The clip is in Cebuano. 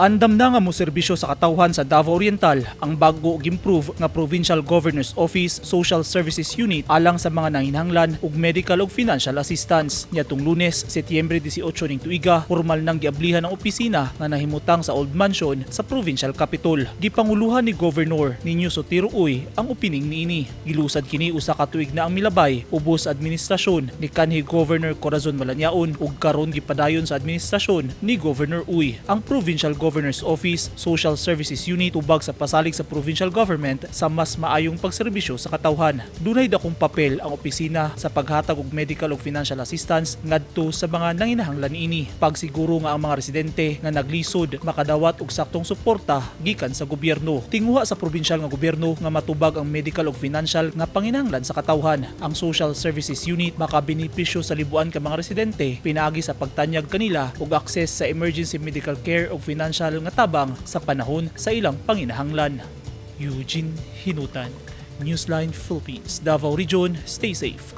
Andam na nga moserbisyo sa katawhan sa Davao Oriental ang bago ug improve nga Provincial Governor's Office Social Services Unit alang sa mga nanginahanglan og medical ug financial assistance. Niadtong Lunes, Setyembre 18 ning tuiga, formal nang giablihan ang opisina nga nahimutang sa Old Mansion sa Provincial Capitol. Gipanguluhan ni Governor Niño Sotiro Uy ang opening niini. Gilusad kini usa ka tuig na ang milabay ubos sa administrasyon ni kanhi Governor Corazon Malanyaon ug karon gipadayon sa administrasyon ni Governor Uy. Ang Provincial Governor's Office Social Services Unit tubag sa pasalig sa provincial government sa mas maayong pagserbisyo sa katawhan. Dunay dakong papel ang opisina sa paghatag og medical ug financial assistance ngadto sa mga nanginahanglan niini. Pagsiguro nga ang mga residente nga naglisod makadawat og saktong suporta gikan sa gobyerno. Tinguha sa probinsyal nga gobyerno nga matubag ang medical ug financial nga panginahanglan sa katawhan. Ang Social Services Unit makabenepisyo sa libuan ka mga residente pinaagi sa pagtanyag kanila og access sa emergency medical care ug financial nga tabang sa panahon sa ilang panginahanglan. Eugene Hinutan, Newsline Philippines, Davao Region, stay safe.